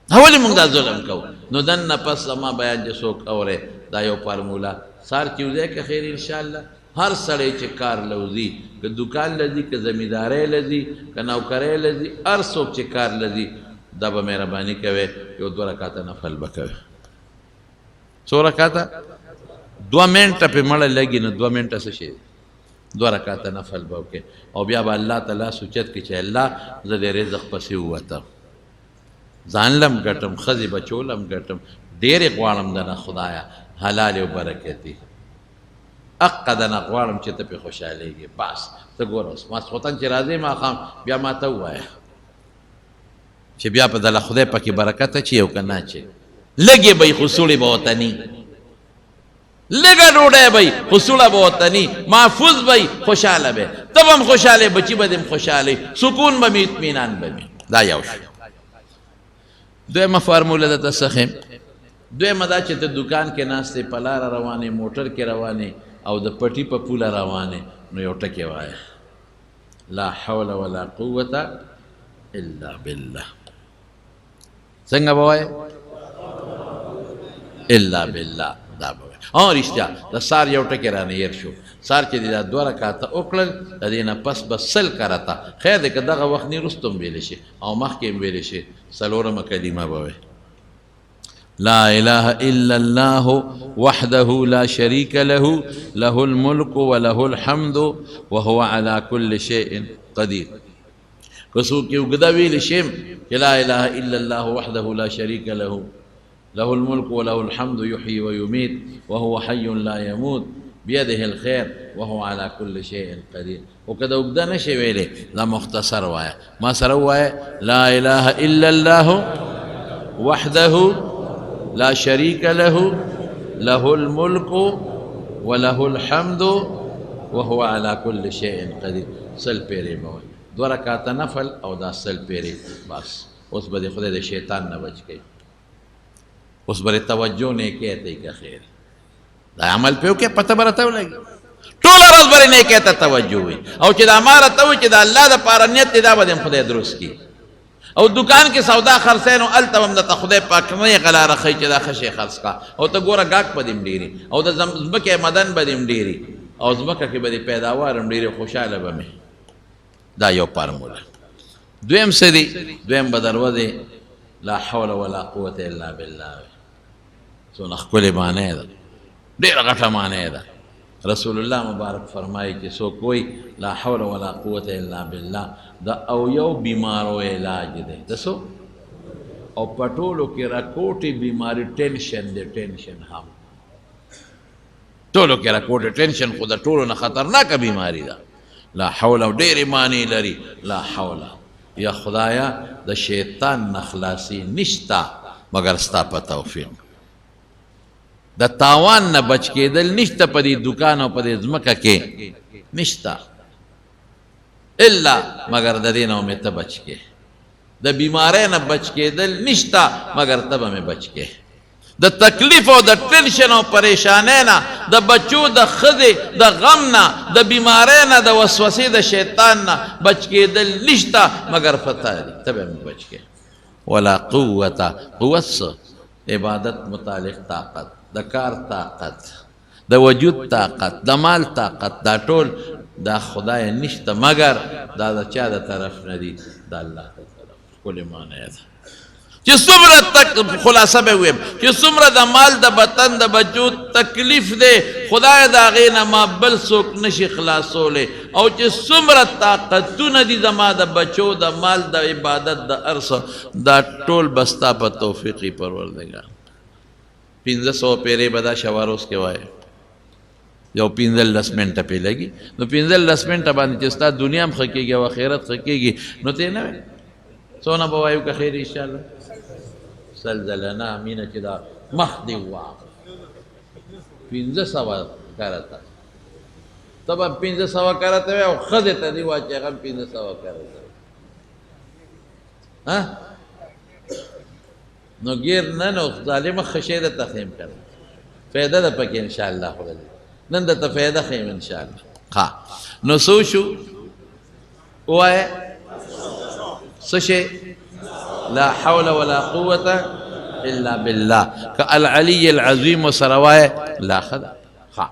دا ولې مونږ دا ظلم کوو؟ نو دننه پس زما بیان چې څوک اورې، دا یو فارموله سار چې وځی که خیر انشاءالله، هر سړی چې کار له وځي، که دوکان له ځي، که زمیندارۍ له ځي، که نوکرۍ له ځي، هر څوک چې کار له ځي، دا به مهرباني کوي یو 2 رکعته نفل به کوي. څو رکعته؟ 2 منټه پې مړه لګي، نو 2 منټه څه شی دی؟ 2 رکعته نفل به وکړي، او بیا به الله ته لاس اوچت کړي چې الله زه د رزق پسې ووتم، ځان لم ګټم، ښځې بچو لم ګټم، ډېرې غواړم دنه خدایه حلال او برکتي، حقه دنه غواړم چې ته پې خوشحالېږې. بس ته ګوره اوس ماسخوتن چې راځې ماښام بیا ما ته ووایه چې بیا په دله خدای پکې برکت اچي او که نه اچي. لږې به وي خو سوړې به ورته نی، لږه ډوډۍ به وي خو سوړه به ورته نی، محفوظ به وي، خوشحاله به، ته به هم خوشحاله، بچي به دې هم خوشحاله، سکون به مې، اطمینان به مې. دا یو شی. دویمه فارموله درته څه ښیم؟ دویمه دا چې ته دوکان کې ناست یې، په لاره روان یې، موټر کې روان یې، او د پټي په پوله روان یې، نو یو ټکی وایه، لا حول ولا قوة الا بالله. څنګه به وایې؟ الا بالله. دا به وایې. رښتیا د سار یو ټکی رانه هېر شو. سار چې دې دا 2 رکعته وکړل، د دې نه پس به 100 کرته، خیر دی که دغه وخت نه وروسته هم ویلی شي او مخکې هم ویلی شي، څلورمه کلمه به وایې، لا اله الا الله وحده لا شريك له، له الملك وله الحمد وهو على كل شيء قدير. که څوک یې اوږده ویلی شي چې لا اله الا الله وحده لا شريك له، له الملك وله الحمد يحيي ويميت وهو حي لا يموت بيده الخير وهو على كل شيء قدير. او که دا اوږده نه شي ویلی، دا مختصر وایه، ما سره ووایه، لا اله الا الله وحده لا شريك له، له الملك وله الحمد وهو على كل شيء قدير. 100 پیرې به وایي، 2 رکعته نفل او دا 100 پیرې، بس اوس به دې خدای د شیطان نه بچ کړي، اوس به دې توجه نیکۍ ته که خیر دا عمل پې وکړې، پته به راته ولګي، ټوله ورځ به دې نیکۍ ته توجه وي. او چې دا ما راته وایي چې د الله دپاره نیت دی، دا به دې هم خدای درست کړي. او دکان کې سودا خرڅوې نو هلته به هم درته خدای پاک نېغه لاره ښیي چې دا ښه شی خرڅ کړه، او ته ګوره ګاک به دې هم ډېري، او د ځمکې مدن به دې هم ډېري، او ځمکه کې به دې پیداوار هم ډېري، خوشحاله به مې. دا یو فارموله. دویم څه دی؟ دویم به دروازې لا حول ولا قوة الا بالله وي. څونه ښکلې معنی ده، ډېره غټه معنی ده. رسول الله مبارک فرمایي چې څوک وایي لا حول ولا قوة الا بالله، د او یو بیمارو علاج دی. د څو؟ او په ټولو کې راکوټې بیماري ټینشن دی، ټینشن هم ټولو کې راکوټې ټینشن خو د ټولو نه خطرناکه بیماري ده. لا حول ډېرې معنی لري. لا حول یا خدایا د شیطان نه خلاصي نشته مګر ستا په توفیق، د تاوان نه بچ کېدل نشته په دې دوکان او په دې ځمکه کې نشته، الا مګر د دې نه مې ته بچ کې، د بیمارۍ نه بچ کېدل نشته مګر ته به مې بچ کې، د تکلیف او د ټینشن او پریشانۍ نه، د بچو د ښځې د غم نه، د بیمارۍ نه، د وسوسې د شیطان نه بچ کېدل نشته مګر فتا دي، ته به مې بچ کې. ولا قوة، قوت څه؟ عبادت متعلق طاقت، د کار طاقت، د وجود طاقت، د مال طاقت، دا ټول دا خدای نشته مګر دا د چا د طرف نه دي؟ د الله د طرف. ښکلې معنی ده چې څومره خلاصه به ووایم چې څومره د مال د وطن د بچو تکلیف دی، خدای د هغې نه ما بل څوک نشي خلاصولی، او چې څومره طاقتونه دي زما د بچو د مال د عبادت د هر څه، دا ټول به ستا په توفیق وي پروردګار. 500 پیرې به دا شواروز کې وایې، یو 15 منټه پې لګي، نو 15 منټه باندې چې ستا دنیا هم ښه کېږي او آخرت ښه کېږي، نو ته یې نه وایې څونه به وایو که خیر انشاءالله؟ 100 ځله نه، مینه چې دا مخ دې وواهه 500 کرته، ته به 500 کرته وایې او ښځې ته دې وایې چې هغه هم 500 کرته. ها نو ګیر نه نو ظالمه ښه شی درته ښیم که نه، فایده ده پکې انشاءالله. خو نن درته فایده ښیم انشاءالله. ښه نو څه شو؟ ووایه څه شی؟ لا حول ولا قوة الا بالله. که العلی العظیم ورسره وایې لا ښه ده. ښه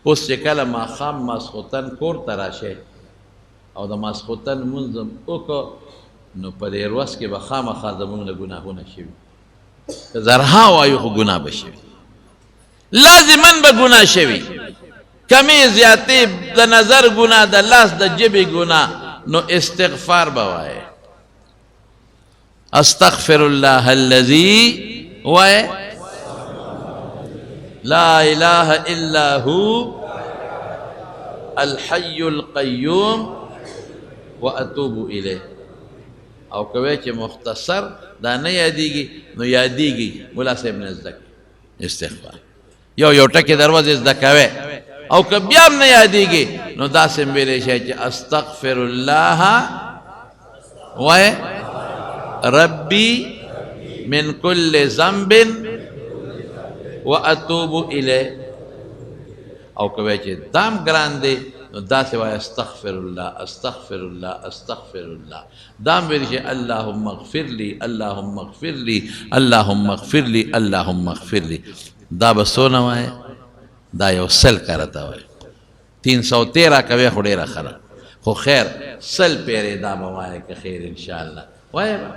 اوس چې کله ماښام ماسخوتن کور ته راشې او د ماسخوتن لمونځ هم وکړو، نو په دې ورځ کې به خامخا زموږ نه ګناهونه شوي، که زرها وایو خو ګناه به شوي، لازما به ګناه شوي، کمې زیاتې د نظر ګناه، د لاس د ژبې ګناه، نو استغفار به وایې، استغفر الله الذي وایې لا اله الا هو الحي القيوم واتوب الیه. او کوي چې مختصر دا نه یادېږي نو یادېږي ملا صاحب نه زده کوي استغفار، یو یو ټکی دروازې زده کوي. او که بیا هم نه یادېږي نو داسې هم ویلی شي چې استغفر الله وایې ربي من كل ذنب واتوب الیه. او که وایې چې دام ګران دی نو داسې وایه استغفر الله استغفر الله استغفر الله، دام ویل شي اللهم اغفر لي اللهم اغفر لي اللهم اغفر لي اللهم اغفر لي. دا به څونه وایې؟ دا یو 100 کرته وایې، 313 کوې خو ډېره ښه ده، خو خیر 100 پیرې دا به وایې که خیر انشاءالله وایې به.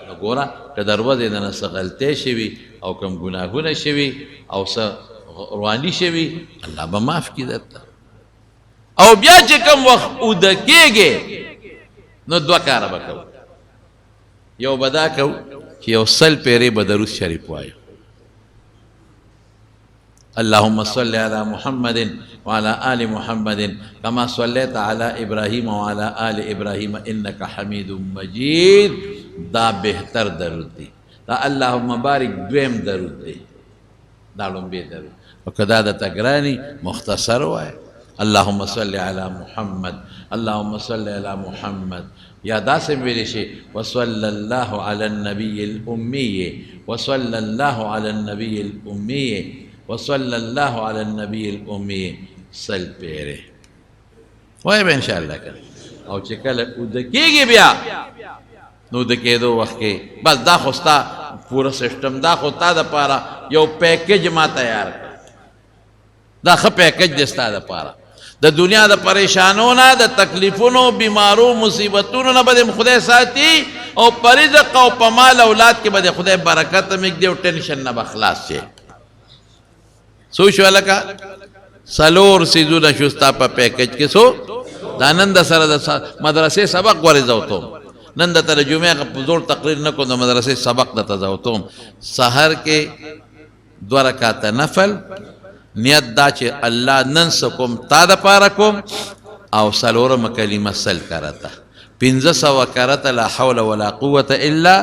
نو ګوره که د ورځې دنه څه غلطۍ شوي او کوم ګناهونه شوي او څه رواني شوي، الله به معاف کړي درته. او بیا چې کوم وخت اوده کېږې نو دوه کاره به کوو، یو به دا کوو چې یو 100 پیرې به درود شریف وایو، اللهم صل على محمد وعلى آل محمد كما صليت على إبراهيم وعلى آل إبراهيم إنك حميد مجيد. دا بهتر درود دی، دا اللهم بارک دویم درود دی، دا لومبی درود. او که دا درته ګراني مختصر وایه اللهم صل على محمد اللهم صل على محمد، یا داسې ویلی شي وصلی الله على النبي الأمي وصلی الله على النبي الأمي وصلی الله علی النبی الأمي 100 پیرې وایه به انشاءالله که. او چې کله اوده کېږي بیا نو اوده کېدو وخت کې بس دا خو ستا پوره سیسټم، دا خو تا دپاره یو پیکج ما تیار کړ، دا ښه پیکج دی ستا دپاره، د دنیا د پریشانو نه، د تکلیفونو، بیمارو، مصیبتونو نه به دې خدای ساتي، او په رزق او په مال اولاد کې به دې خدای برکت هم ږدي او ټینشن نه به خلاص شي. څو شو هلکه؟ 4 څیزونه شو ستا په پیکج کې. څو؟ دا نن د سره د مدرسې سبق ورې زوتوم، نن درته د جمعې هغه په زوړ تقریر نه کوم، د مدرسې سبق درته زوتوم. سحر کې 2 رکعته نفل، نیت دا چې الله نن څه کوم تا دپاره کوم، او څلورمه کلمه 100 کرته، 500 کرته لا حول ولا قوة الا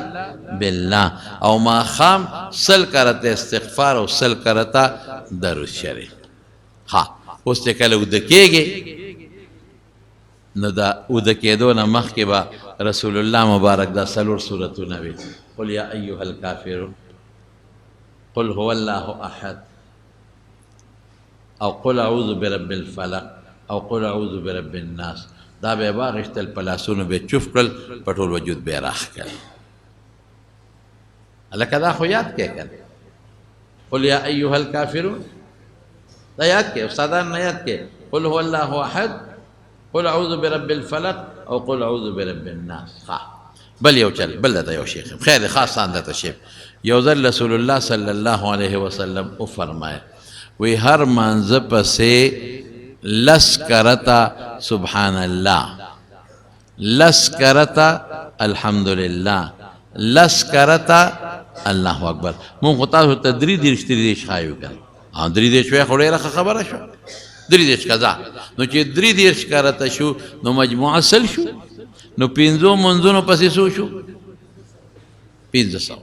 بالله، او ماښام 100 کرته استغفار او 100 کرته درود شریف. ښه اوس چې کله اوده کېږې نو د اوده کېدو نه مخکې به رسول الله مبارک دا 4 سورتونه وي، قل یا ایها الکافرون، قل هو الله احد، او قل اعوذ برب الفلق، او قل اعوذ برب الناس. دا به یې واخیستل، په لاسونو به یې چوف کړل، په ټول وجود به یې راښکل. هلکه دا خو یاد کړې که نه؟ قل یا ایها الکافرون دا یاد کړې، استادان نه یاد کړې، قل هو الله احد، قل اعوذ برب الفلق، او قل اعوذ برب الناس. ښه بل یو چل، بل درته یو شیخ خیر دی، خاص ځان درته شیخ. یو ځل رسول الله صلی الله علیه وسلم وفرمایل وی هر مانځه پسې 10 کرته سبحان الله، 10 کرته الحمدلله، 10 کرته الله اکبر. مونږ خو تاسو ته 33 33 ښایو که نه؟ 33 وایې خو ډېره ښه خبره شوه، 33 قضا. نو چې 33 کرته شو نو مجموعه 100 شو، نو 5 منځونو پسې څو شو؟ 500.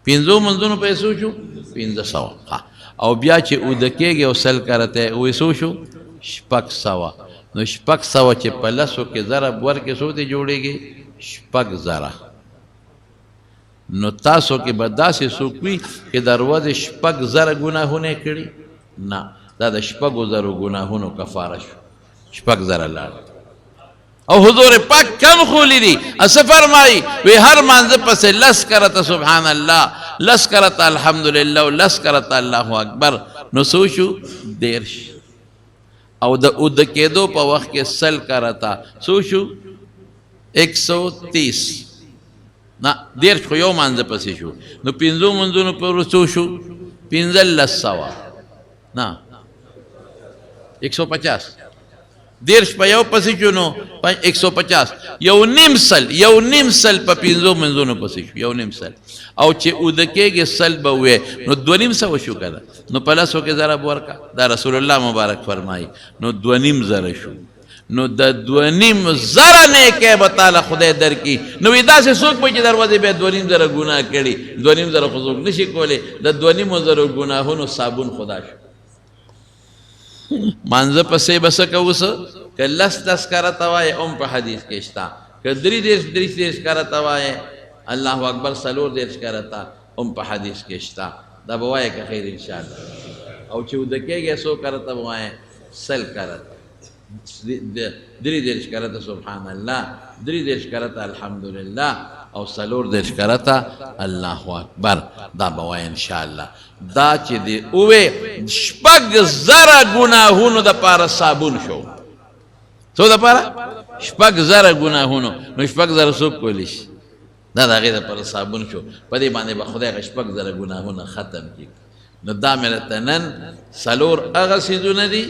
5 منځونو پسې څو شو؟ 500. او بیا چې اوده کېږي او 100 کرته وې څو شو؟ 600. نو 600 چې په لسو کې ضرب ورکړې څو دې جوړېږي؟ 6000. نو تاسو کې به داسې څوک وي چې د ورځې 6,000 ګناهونه یې کړي؟ نه، دا د 6,000 ګناهونو کفاره شو، 6,000 لاړ. او حضور پاک کم خولی دي، څه فرمایي؟ وی هر مانځه پسې 10 کرته سبحان الله، 10 کرته الحمدلله، او 10 کرته الله اکبر، نو څو شو؟ 30. او د اوده کېدو په وخت کې 100 کرته، څو شو؟ 130. نه، 30 خو یو مانځه پسې شو، نو 5 منځونو پر څو شو؟ 1500. نه، 150. 30 په یو پسې شو، نو 150، 1.5، 1.5 په 5 منځونو پسې شو، 1.5. او چې اوده کېږي 100 به وې، نو 250 شو که نه؟ نو په لسو کې ضرب ورکړه، دا رسول الله مبارک فرمایي، نو 2,500 شو. نو د 2,500 نیکۍ به تاله خدای درکړي. نو وایي داسې څوک به چې دروازې بیا 2,500 ګناه کړي، 2,500 خو څوک نشي کولی، د 2,500 ګناهونو صابون خدا شو. مانځه پسې به څه کوو؟ څه که 10 10 کرته وایې هم په حدیث کې شته، که 33 33 کرته وایې الله اکبر 34 کرته هم په حدیث کې شته. دا به وایې که خیر انشاءالله. او چې اوده کېږې څو کرته به وایې؟ 100 کرته، 33 کرته سبحان الله، 33 کرته الحمدلله، او 34 کرته الله اکبر. دا به وایې انشاءالله. دا چې دی ووې 6,000 ګناهونو دپاره صابون شو. څو دپاره؟ 6,000 ګناهونو. نو 6,000 څوک کولی شي؟ دا د هغې دپاره صابون شو. په دې باندې به خدای هغه 6,000 ګناهونه ختم کړي. نو دا مې راته نن 4 هغه څیزونه دي،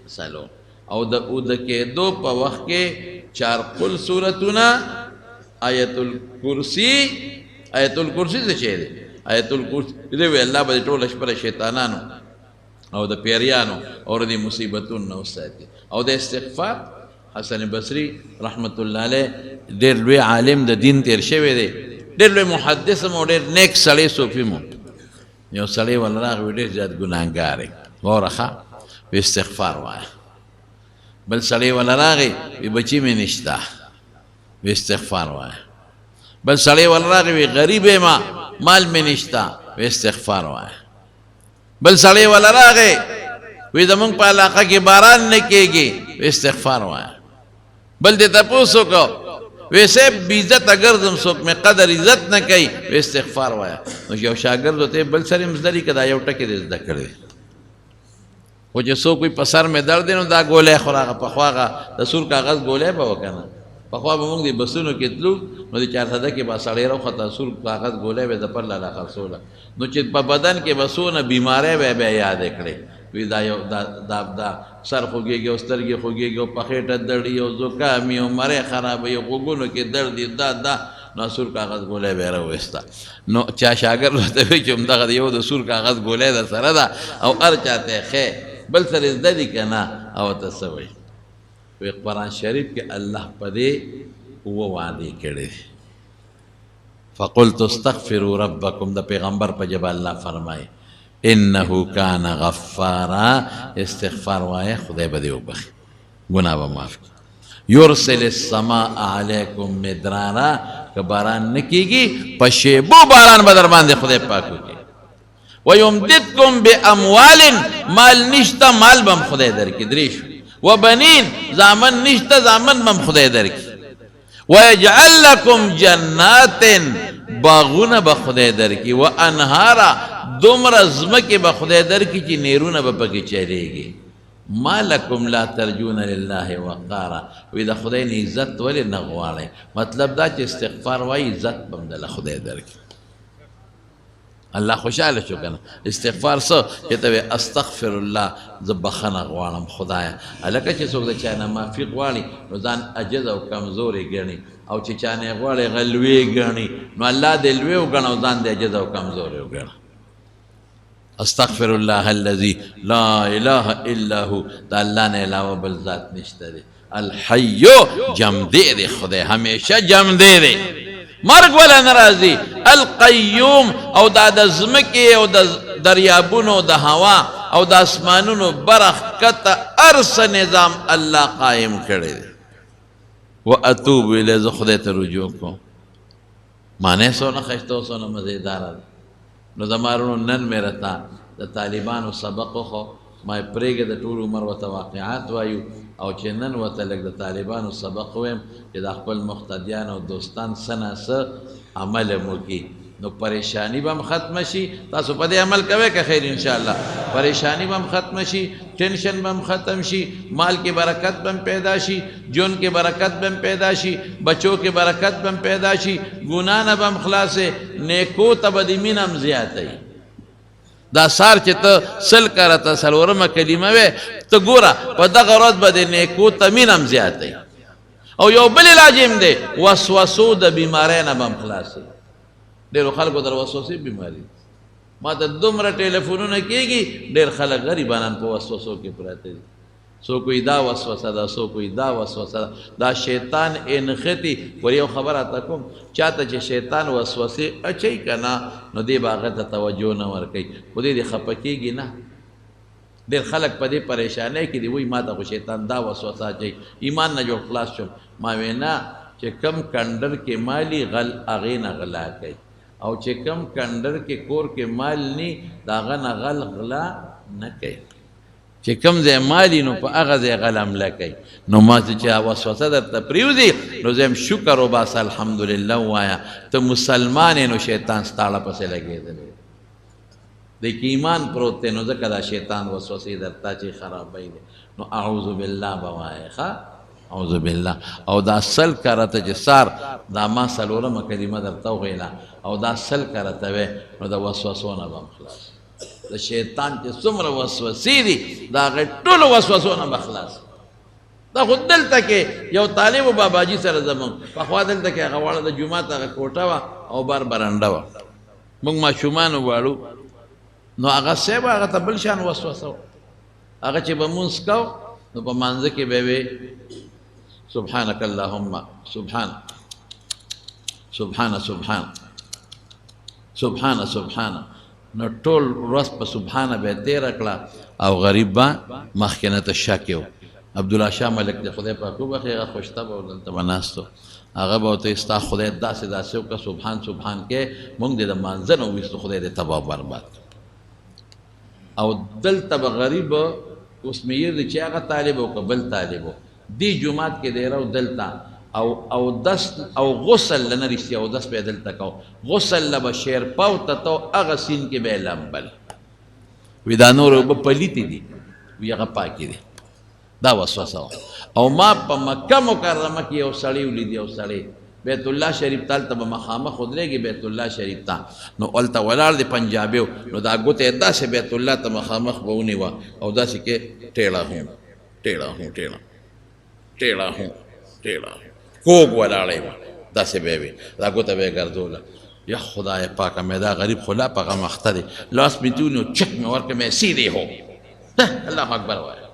4. او د اوده کېدو په وخت کې 4 قل سورتونه، آیت الکرسی. آیت الکرسی څه شی دی؟ آیت الکرسی دی وی الله به دې ټوله شپه د شیطانانو او د پیریانو او د مصیبتونو نه وساتي. او د استغفار، حسن بصري رحمت الله علیه ډېر لوی عالم د دین تېر شوی دی، ډېر لوی محدث هم او ډېر نیک سړی صوفي مو. یو سړی ول راغی، ډېر زیات ګناهګار دی، وره ښه، وی استغفار وایه. بل سړی ول راغی، وی بچی مې نشته، وی استغفار وایه. بل سړی ول راغی، وی غریب یم، مال مې نشته، وی استغفار وایه. بل سړی ول راغی، وی زمونږ په علاقه کې باران نه کېږي، وی استغفار وایه. بل دې تپوس وکړو، وی صاحب بې عزته ګرځم، څوک مې قدر عزت نه کوي، وی استغفار وایه. نو یو شاګرد ورته بل سره یې هم زده لري که دا یو ټکی دې زده کړی، خو چې څوک وي په سر مې درد دی، نو دا ګولۍ خو راغه پخوا هغه د سور کاغذ ګولۍ به وه که نه، پخوا به موږ دې بسونو کې تلو، نو د چارسده کې به سړی راوخته، سور کاغذ ګولۍ به یې د پر لاله خرڅوله. نو چې په بدن کې به څونه بیمارۍ به بیا یادې کړې، وی دا یو دا دا دا سر خوږېږي او سترګې خوږېږي او په خېټه دړي او زکام او مرۍ خرابوي او غوږونو کې درد وي، دا دا نو سور کاغذ ګولۍ به یې راوایسته. نو چا شاګرد ورته وویل چې همدغه یو د سور کاغذ ګولۍ در سره ده او هر چا ته یې ښیې، بل سره یې زده دي که نه؟ او ورته څه وایي؟ وایي قرآن شریف کې الله په دې 7 وعدې کړې دي. فقلت استغفروا ربکم، د پیغمبر په ژبه الله فرمایي انه کان غفارا، استغفار وایه خدای به دې وبخښي، ګناه به معاف کړي. یرسل السماء علیکم مدرارا، که باران نه کېږي په شیبو باران به در باندې خدای پاک وکړي. ویمددکم باموال، مال نشته مال به هم خدای درکړي، 3 شو. وبنین، زامن نشته زامن به هم خدای درکړي. ویجعل لکم جنات، باغونه به خدای درکړي. وانهارا، دومره ځمکې به خدای درکړي چې نهرونه به پکې چلېږي. ما لکم لا ترجون لله وقارا، وی د خدای نه عزت ولې نه غواړئ؟ مطلب دا چې استغفار وایي عزت به هم دله خدای درکړي. الله خوشحاله شو که نه؟ استغفار څه چې ته وایې استغفر الله، زه بخښنه غواړم خدایه. هلکه چې څوک د چا نه معافي غواړي نو ځان عاجز او کمزوری ګڼي، او چې چا نه یې غواړي هغه لوی ګڼي، نو الله دې لوی وګڼه او ځان دې عاجز او کمزوری وګڼه. استغفر الله الذي لا اله الا هو، د الله نه علاوه بل ذات نشته دی. الحي جمدې دی، خدای همیشه جمدې دی، مرګ ولا نه راځي. القیوم، او دا د ځمکې او د دریابونو د هوا او د اسمانونو برخ کته هر څه نظام الله قایم کړی دی. واتوب الیه، زه خدای ته رجوع کوم. معنی څونه ښایسته او څونه مزېداره ده. نو زما وروڼو نن مې راته د طالبانو سبق وښو، ما یې پرېږده د ټول عمر ورته واقعات وایو، او چې نن ورته لږ د طالبانو سبق ووایم چې دا خپل مقتدیان او دوستان څه نا څه عمل هم وکړي نو پریشانی به هم ختمه شي. تاسو په دې عمل کوئ که خیر انشاءالله؟ پریشانی به هم ختمه شي، ټینشن به هم ختم شي، مال کې برکت به هم پیدا شي، ژوند کې برکت به هم پیدا شي، بچو کې برکت به هم پیدا شي، ګناه نه به هم خلاصې، نیکو ته به دې مینه هم زیاته وي. دا سار چې ته سل کرته څلورمه کلمه وې، ته ګوره په دغه ورځ به دې نیکو ته مینه هم زیاته وي. او یو بل علاج هم دی، وسوسو د بیمارۍ نه به هم خلاصې. ډېرو خلکو در وسوسې بیماري، ما ته دومره ټلیفونونه کېږي، ډېر خلک غریبانان په وسوسو کې پراته دي. څوک وایي دا وسوسه ده، څوک وایي دا وسوسه ده، دا شیطان یې نښتي. ور یو خبره ته کوم، چاته چې شیطان وسوسې اچوي که نه، نو دی به هغه ته توجه نه ورکوي، خو دی دې خفه کېږي نه. ډېر خلک په دې پریشانۍ کې دي، وایي ما ته خو شیطان دا وسوسه اچوي، ایمان نه جوړ خلاص شوم. ما ویې نه، چې کم کنډر کې مالي غل هغې نه غلا کوي، او چې کم کنډر کې کور کې مال نی د هغه نه غل غلا نه کوي. چې کوم ځای مالي نو په هغه ځای غل حمله کوي. نو ما چې وسوسه درته پرېوځي نو زه هم شکر وباسه، الحمدلله ووایه، ته مسلمان یې، نو شیطان ستا اړه پسې لګېدلی دی، کې ایمان پروت دی، نو ځکه دا شیطان وسوسې درته چې خرابوي دی. نو اعوذ بالله به وایې، ښه اعوذ بالله. او دا سل کرته چې سار دا ما څلورمه کلمه درته وویله، او دا سل کرته وې، نو د وسوسو نه به هم خلاص. د شیطان چې څومره وسوسې دي د هغې ټولو وسوسو نه به خلاص. دا خو دلته کې یو طالب و باباجي سره زموږ پخوا دلته کې هغه واړه د جومات هغه کوټه وه او بار برنډه وه، موږ ماشومان واړو، نو هغه صاحب هغه ته بل شان وسوسه وه. هغه چې به مونځ کو نو په مانځه کې به وی سبحانك اللهم سبحان سبحان سبحان سبحان سبحان، نو ټول ورځ په سبحانه به تېره کړه، او غریب به مخکې نه ته شک یو. عبدالله شاه ملک دې خدای پاک وبخښي، هغه خوشطبه و، دلته به ناست و، هغه به ورته ستا خدای داسې داسې وکړه، سبحان سبحان کې موږ دې د مانځه نه وویستو، خدای دې تباه برباد کړ. او دلته به غریب اوس مې یې دی چې هغه طالب او که بل طالب و، دې جومات کې دی راو دلته، او اودس او غسل له نه رښتیا اودس به یې دلته کو، غسل له به شیرپاو ته ته هغه سیند کې به یې لمبل، وي دا نور اوبه پلیتې دي، وي هغه پاکې دي. دا وسوسه وه. او ما په مکه مکرمه کې یو سړی ولید، یو سړی بیت الله شریف ته هلته به مخامخ ودرېږي بیت الله شریف ته، نو هلته ولاړ دی پنجابی و، نو دا ګوته یې داسې بیت الله ته مخامخ به ونیوه او داسې کې ټېړه هو ټېړه هو ټېړه ټېړه هو ټېړه هو کوږ ولاړی وه، داسې به یې وي، دا ګوته به یې ګرځوله. یا خدای پاکه مې دا غریب خو لا په غم اخته دی، لاس مې تې ونیو، چک مې ورکړ، مې سیدې هو الله اکبر وایه.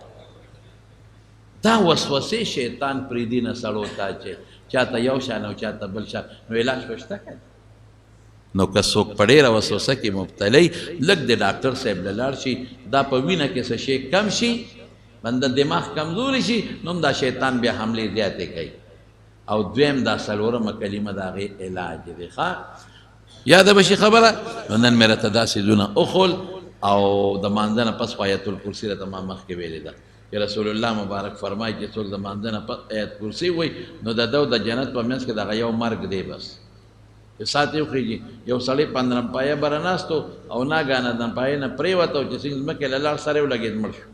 دا وسوسې شیطان پرېږدي نه سړو ته چې چاته یو شان او چاته بل شان، نو علاج خو شته که نه؟ نو که څوک په ډېره وسوسه کې مبتلا وي، لږ د ډاکټر صاحب له لاړ شي، دا په وینه کې څه شی کم شي، بنده دماغ کمزوري شي، نو هم دا شیطان بیا حملې زیاتې کوي. او دویم دا څلورمه کلمه د هغې علاج دی. ښه یاده به شي خبره. نو نن مې راته دا څیزونه وښول، او د مانځه نه پس خو آیت الکرسي راته ما مخکې ویلې ده چې رسول الله مبارک فرمایي چې څوک د مانځه نه پس آیت کرسي وایي نو د ده او د جنت په منځ کې دغه یو مرګ دی بس، چې ساعت یې وخېږي. یو سړی په اندرمپایه بره ناست و او ناګهانه د پایې نه پرېوت او چې څنګه ځمکې له لاړ سر یې ولګېد مړ شو.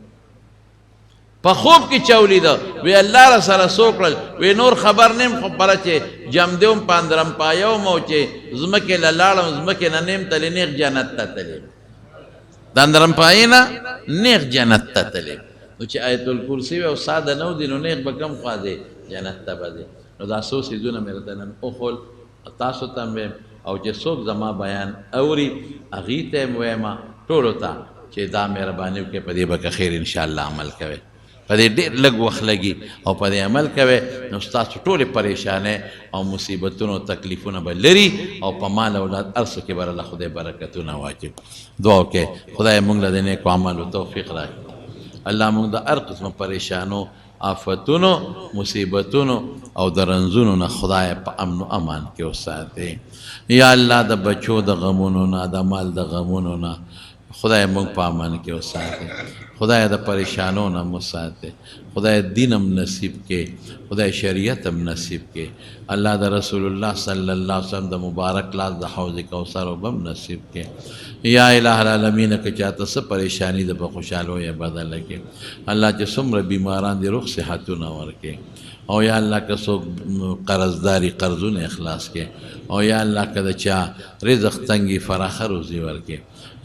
په خوب کې چا ولیده، وی الله را سره څه وکړل؟ وی نور خبر نه یم، خو پره چې جمدې وم په اندرمپایه وم او چې ځمکې له لاړم، ځمکې نه نیم تللی، نېغ جنت ته تللی، د اندرمپایې نه نېغ جنت ته تللی. نو چې آیت الکرسي وي او ساده نه وځي نو نېغ به کوم خوا ځې؟ جنت ته به ځې. نو دا څو څیزونه مې درته نن وښول، تاسو ته هم وایم، او چې څوک زما بیان اوري هغوی ته هم وایم، ټولو ته چې دا مهرباني وکړئ په دې به که خیر انشاءالله عمل کوئ. په دې ډېر لږ وخت لګي او په دې عمل کوئ نو ستاسو ټولې پریشانۍ او مصیبتونه او تکلیفونه به لري، او په مال اولاد هر څه کې به الله خدای برکتونه واچوي. دعا وکړئ خدای موږ له د نیکو عملو توفیق راکړي. الله موږ د هر قسمه پریشانو آفتونو، مصیبتونو او د رنځونو نه خدای په امن و امان کې وساتې. یا الله د بچو د غمونو نه، د مال د غمونو نه خدای موږ په امان کې وساتې. خدای د پریشانو نه مو ساتې. خدای دین هم نصیب کې، خدای شریعت هم نصیب کې. الله د رسول الله صلی الله علیه وسلم د مبارک لاس د حوض کوثر هم نصیب کې. یا الہ العالمین که چاته څه پریشانی ده په خوشحالو یې بدله کې. الله چې څومره بیماران دي روغ صحتونه ورکړي. او یا الله که څوک قرضداري قرضونه اخلاص کې. او یا الله که د چا رزق تنګي فراخه روزي ورکړي.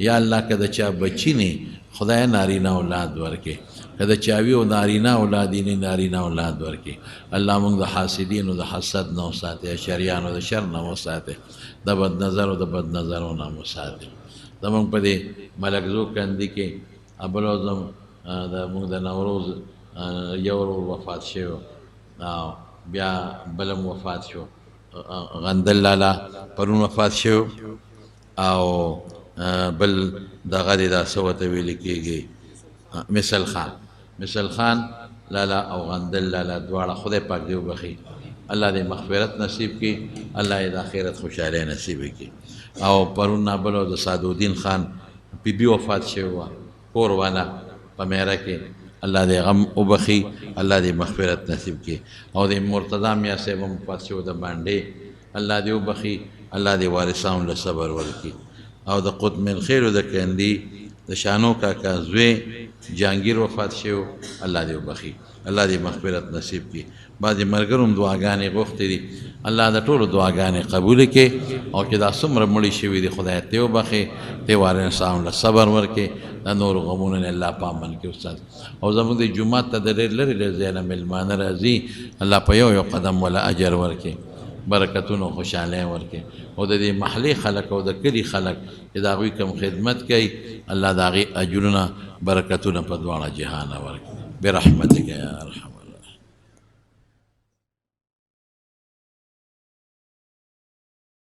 یا الله که د چا بچي نه خدای نارینه اولاد ورکړي. که د چا وي او نارینه اولاد یې نه نارینه اولاد ورکړي. الله موږ د حاسدینو د حسد نه وساتې، شریانو د شر نه وساتې، د بد نظرو د بد نظرو نه وساتې. زموږ په دې ملکزو کندي کې بل ورځ د موږ د نوروز یو ورور وفات شوی او بیا بل هم وفات شو، غندل لالا پرون وفات شو، او بل دغه دی دا څه ورته ویل کېږي مثل خان، مثل خان لالا او غندل لالا دواړه خدای پاک دې وبخښي. الله دې مغفرت نصیب کړي، الله دې د آخرت خوشحالۍ نصیب کړي. او پرون نابل د سعدالدین خان بیبي وفات شوې وه، کور والا په میره کې، الله دې غم وبخښي، الله دې مغفرت نصیب کړي. او د مرتضی میا صاحب هم وفات شوی د بانډې، الله دې وبخښي، الله دې وارثانو له صبر ورکړي. او د قطب الخیلو د کندي د شانو کاکا زوی جهانګیر وفات شوی، الله دې وبخښي، الله دې مغفرت نصیب کړي. بعضې ملګرو هم دعاګانې غوښتې دي، الله د ټولو دعاګانې قبولې کړي. او چې دا څومره مړي شوي دي خدای ته وبخښي، ته وارثانو له صبر ورکړي، د نورو غمونو نه الله په امن کې وساتي. او زموږ د جومات ته د ډېر لرې لرې ځای نه مېلمانه راځي، الله په یو یو قدم وله اجر ورکړي، برکتونو خوشحالۍ ورکړي. او د دې محلې خلک او د کلي خلک چې د هغوی کوم خدمت کوي، الله د هغې اجرونه برکتونه په دواړه جهانه ورکړي برحمتک یا ارحم.